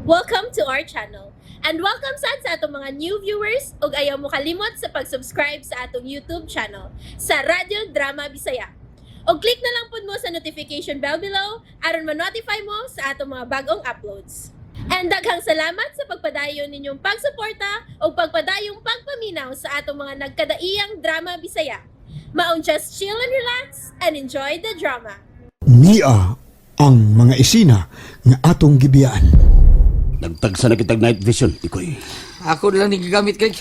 Welcome to our channel. And welcome sad sa atong mga new viewers ug ayaw mo kalimot sa pag-subscribe sa atong YouTube channel sa Radyo Drama Bisaya. Og click na lang pud mo sa notification bell below aron ma-notify mo sa atong mga bagong uploads. And daghang salamat sa pagpadayon ninyong pagsuporta ug pagpadayong pagpaminaw sa atong mga nagkadaiyang drama Bisaya. Maong just chill and relax and enjoy the drama. Nia ang mga isina nga atong gibiyaan. Nagtagsa na kitag night vision, Tikoy. Ako na lang ni gigamit, Greg.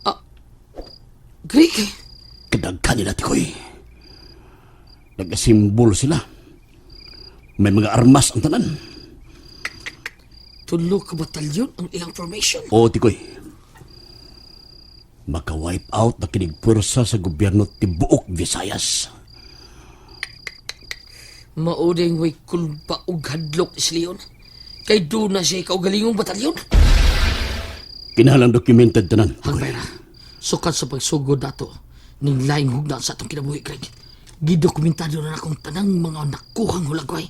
Ah, Greg? Kadagka nila, Tikoy. Nag-asimbol sila. May mga armas ang tanan. Tulo ka batalyon ang ilang formation. Oo, Tikoy. Maka-wipe out na kinig puwersa sa gobyerno tibuok Visayas. Mauding way kulba og hadlok si Leon. Kay doon na siya kaugalingong batalyon. Kinahalang documented tanan, Tikoy. Hagbayra, sukat sa pagsugod nato ning laing hugna sa atong kinabuhi, Greg. Gidokumentado na akong tanang mga nakuhang hulagway.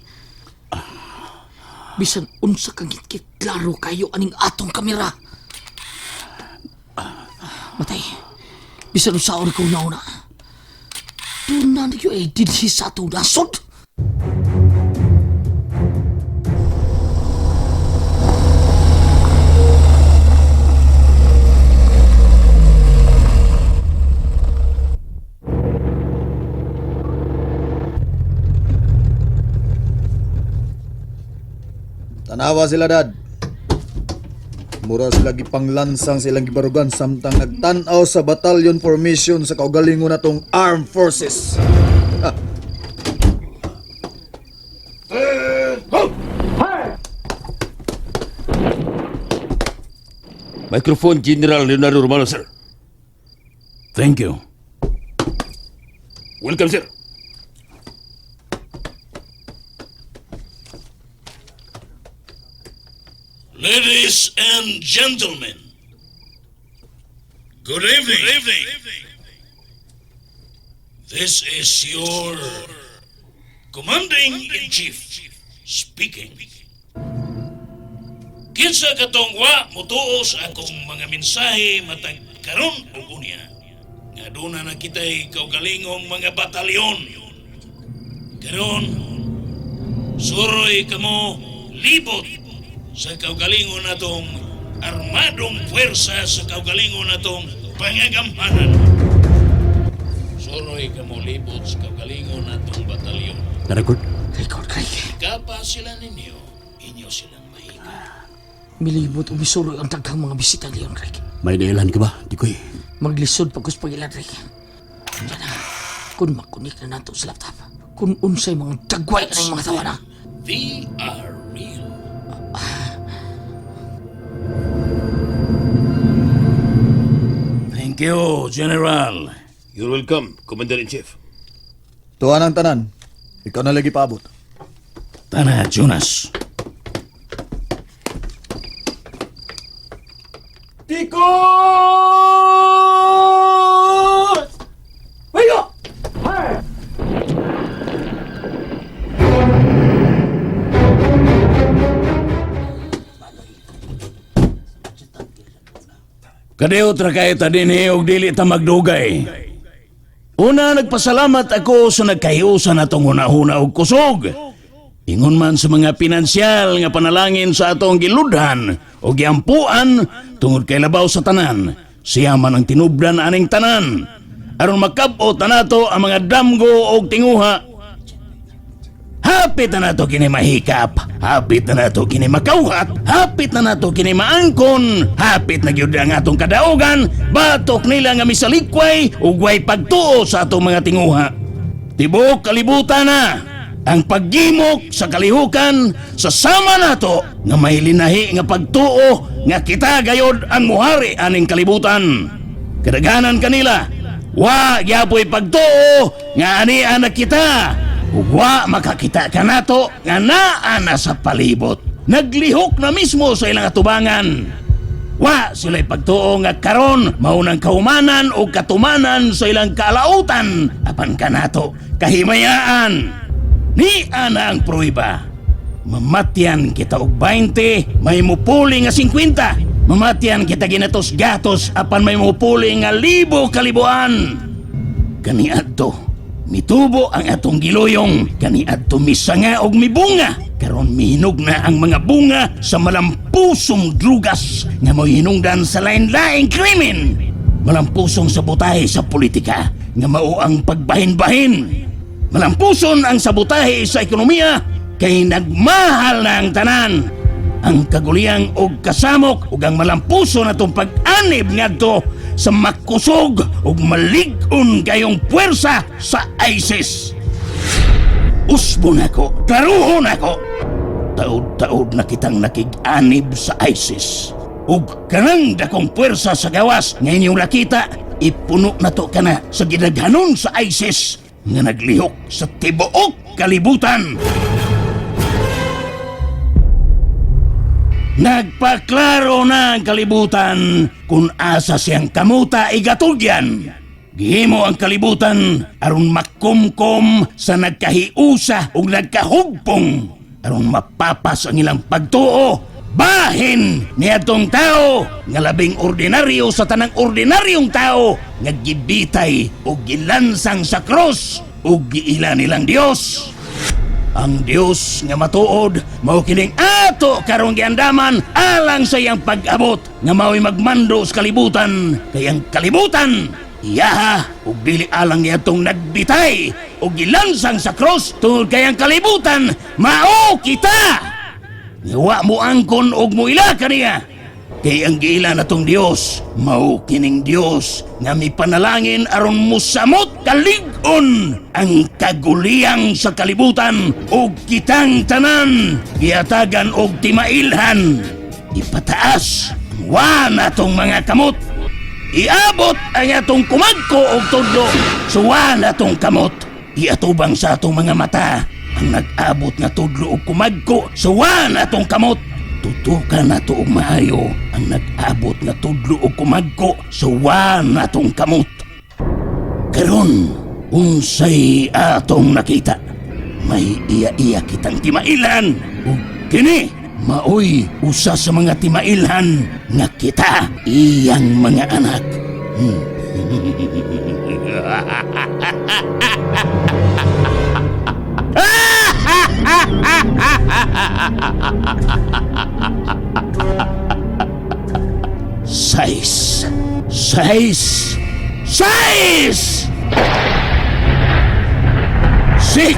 Bisan unsa kang gitkit, klaro kayo aning atong kamera. Matay, bisan unsa ko nauna. Doon na nagyo eh, dinhi sa atong nasod. Tanawa sila, dad. Mura sila gipanglansang silang gibarugan samtang nagtan-aw sa battalion formation sa kaugalingon natong armed forces. Microphone General Leonardo Romano, sir. Thank you. Welcome, sir. Ladies and gentlemen, good evening. Good evening. This is your commanding in chief speaking. Kinsa katong wa motuo sa akong mga mensahe matag karon ug unya nga duna na kitay kaugalingong mga batalyon. Karon suroy kamo libot sa kaugalingon natong armadong puwersa sa kaugalingon natong pangagamhanan. Suroy kamo libot sa kaugalingon natong batalyon. Na-record? Record, Greg. Kapa sila ninyo, inyo silang mahika. Milibot o misuroy ang daghang mga bisita, Leon, Greg. May dahilan ka ba, Tikoy? Maglisod pa kus pag-ilad, Rick. Yan na. Kung makunik na nato sa laptop, kung unsay mga dagway na mga tawa na. They are real. Thank you, General. You're welcome, Commander-in-Chief. Tuwa ng tanan. Ikaw na lagi paabot. Tana, Jonas. Tikos! Wayo! Kadiyot ra kay ta dinhi og dili ta magdugay. Una, nagpasalamat ako sa nagkahiusan atong hunahuna og kusog. Ingon man sa mga pinansyal nga panalangin sa atong giludhan o giampuan tungod kay labaw sa tanan. Siya man ang tinubdan aning tanan. Aron makab-ot na nato ang mga damgo og tinguha. Hapit na nato kini mahikap, hapit na nato kini makauhat, hapit na nato kini maangkon, hapit na gyud ang atong kadaugan, batok nila nga misalikway ug way pagtuo sa atong mga tinguha. Tibuok kalibutan na ang paggimok sa kalihukan sa sama nato nga may linahi nga pagtuo nga kita gayod ang muhari aning kalibutan. Kadaghanan kanila, wa gyapoy pagtuo nga ani na kita ug wa makakita kanato nga naa na sa palibot. Naglihok na mismo sa ilang atubangan. Wa sila'y pagtuo nga karon maunang kahumanan o katumanan sa ilang kalautan apan kanato kahimayaan. Ni ana ang pruiba. Mamatyan kita og 20, may mupuli nga 50. Mamatyan kita ginatos-gatos apan may mupuli nga libo kalibuan. Kaniadto, mitubo ang atong giluyong, kaniadto misanga og mibunga. Karon mihinog na ang mga bunga sa malampusong drugas nga mo'y hinungdan sa lain-laing krimen. Malampusong sabotahe sa politika nga mao ang pagbahin-bahin. Malampuson ang sabotahe sa ekonomiya kay nagmahal na ang tanan. Ang kaguliyang og kasamok ug ang malampuson atong pag-anib ngadto sa makusog ug malig-on kayong puwersa sa ISIS. Usbo nako, klaruhon nako. Taod-taod na kitang nakig-anib sa ISIS. Ug kanang dakong puwersa sa gawas nga inyong nakita, ipuno na to kana sa gidaghanon sa ISIS nga naglihok sa tibuok kalibutan. Nagpaklaro na ang kalibutan kung asa siyang kamuta igatugyan. Gihimo ang kalibutan aron makumkom sa nagkahiusa ug nagkahugpong aron mapapas ang ilang pagtuo. Bahin niadtong tao nga labing ordinaryo sa tanang ordinaryong tao nga gibitay o gilansang sa krus ug giila nilang Dios. Ang Dios nga matuod mao kining ato karong giandaman alang sa iyang pag-abot nga mao'y magmando sa kalibutan, kay ang kalibutan iyaha ug dili alang niadtong nagbitay ug gilansang sa krus, tungod kay ang kalibutan mao kita. Nga mo angkon og moila kaniya. Kay ang giila natong Dios, mao kining Dios nga mipanalangin aron musamot kalig-on ang kaguliyang sa kalibutan ug kitang tanan giatagan og timailhan. Ipataas wa natong mga kamot. Iabot ang atong kumagko og tudlo, suwa natong kamot. Iatubang sa atong mga mata ang nag-abot nga tudlo og kumagko, suwa natong kamot. Tutukan nato og maayo ang nag-abot nga tudlo og kumagko, suwa natong kamot. Karon, unsay atong nakita? May iya-iya kitang timailhan ug kini maoy usa sa mga timailhan nga kita iyang mga anak. Sais! Sais! Sais! 6!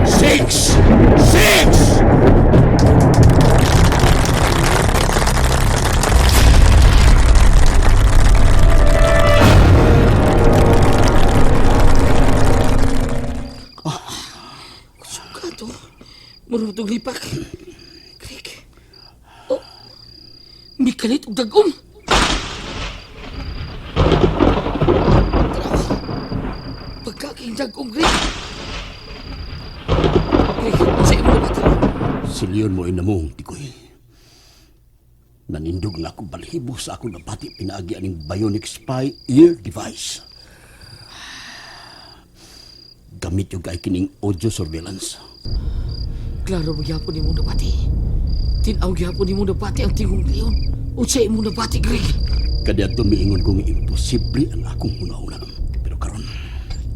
6! 6! Suka to. Murong itong lipak. Greg. Oh. Mikalit og dagom. Tanaw. Pagkaking dagom, Greg. Greg, sa imo na ba Si Leon mo inamong, tikoy. Nanindog na akong balhibo sa akong nabati pinaagi aning bionic spy ear device. Gamit yung kay kining audio surveillance. Klaro ba gyapon nimo nabati? Tin-aw gyapon nimo nabati ang tingog Leon. Unsa imo nabati, Greg? Kada tumiingon kong imposible ang akong hunahuna. Pero karon,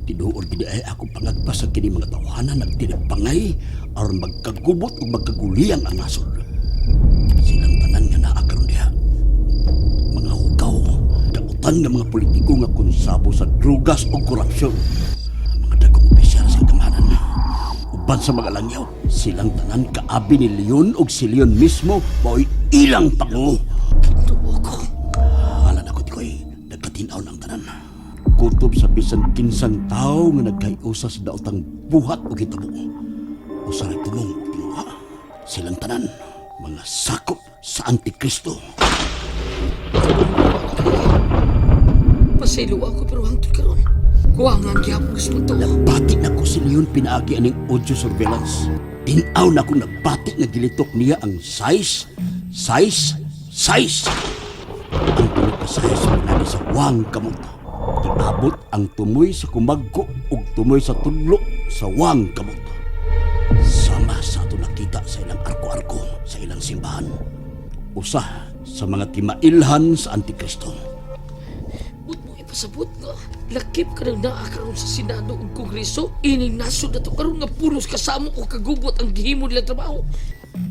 tinuod gid ay akong pangagpas sa kini mga tawanan nagtinagpangay aron magkagubot ug magkaguliyang ang nasod. Silang tanan nga naa karon diha. Mga hukaw, dautan nga mga politiko nga konsabo sa drugas o korupsyon. Ang mga dagkong opisyal sa kamanan. Uban sa mga langyaw, silang tanan kaabi ni Leon ug si Leon mismo mao'y ilang pangulo. Tuo ko. Alan ako, Tikoy. Nagkatinaw ng tanan. Kutob sa bisan kinsang tao nga nagkaiusa sa daotang buhat o gitabo. Usa ray tumong og tinguha. Silang tanan, mga sakop sa Antikristo. Pasaylo ako pero hangtod karon. Kuha nga ang gyapon sa pagtuo. Nabati na ko si Leon pinaagi aning audio surveillance. Tinaw na ko nabati nga gilitok niya ang size, size, size. Ang tunog ka size pinagi sa wang kamot. Giabot ang tumoy sa kumagko ug tumoy sa tudlo sa wang kamot. Sama sa ato nakita sa ilang sa ilang simbahan. Usa sa mga timailhan sa Antikristo. But mo ipasabot nga lakip ka nang naa karon sa Senado ug Kongreso. Ining nasod na to karon nga pulos kasamo o kagubot ang gihimo nila trabaho.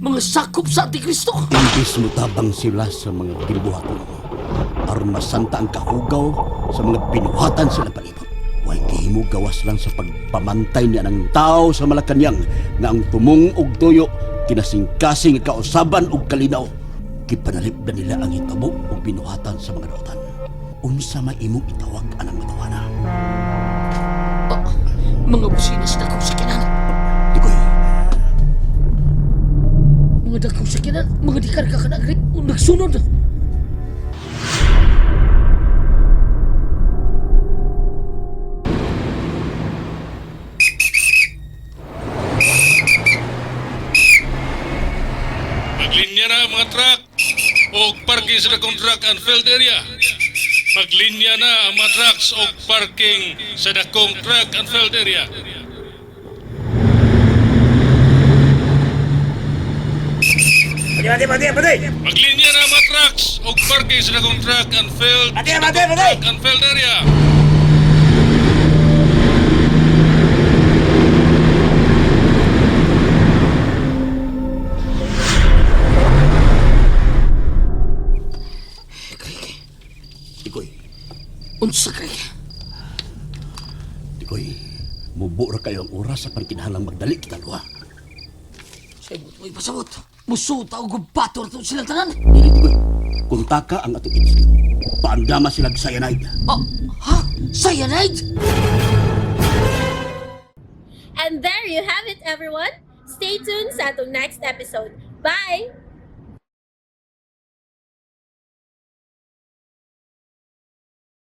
Mga sakop sa Antikristo. Imbis mutabang sila sa mga gibuhaton, aron masanta ang kahugaw sa mga binuhatan sa ilang palibot. Way gihimo gawas lang sa pagpamantay niya ng tao sa Malacañang nga ang tumong og tuyo kinasingkasing kausaban og kalinaw. Gipanalip na nila ang hitabo og binuhatan sa mga dautan. Unsa may imong itawag anang matawana? Ah, mga businas na kong sakinan. Tikoy, Mga dakong sakinan, mga dikarga ka na Greg. Ug nagsunod. Maglinya na ang mga truck o parking sa dakong truck and field area. Maglinya na ang mga trucks o parking sa dakong truck and field area. Maglinya na ang mga trucks o parking sa dakong truck and field sa dakong truck and field area. Greg, Tikoy, unsa Greg? Tikoy, mubo ra kayo ang oras sa pangkinahanglang magdali kita duha. Sa ibot mo ipasabot. Musuta og gubato ra to silang tanan. Dili Tikoy, kontaka ang atong HQ. Paandama sila cyanide. Ah, ha? Cyanide? And there you have it, everyone. Stay tuned sa atong next episode. Bye!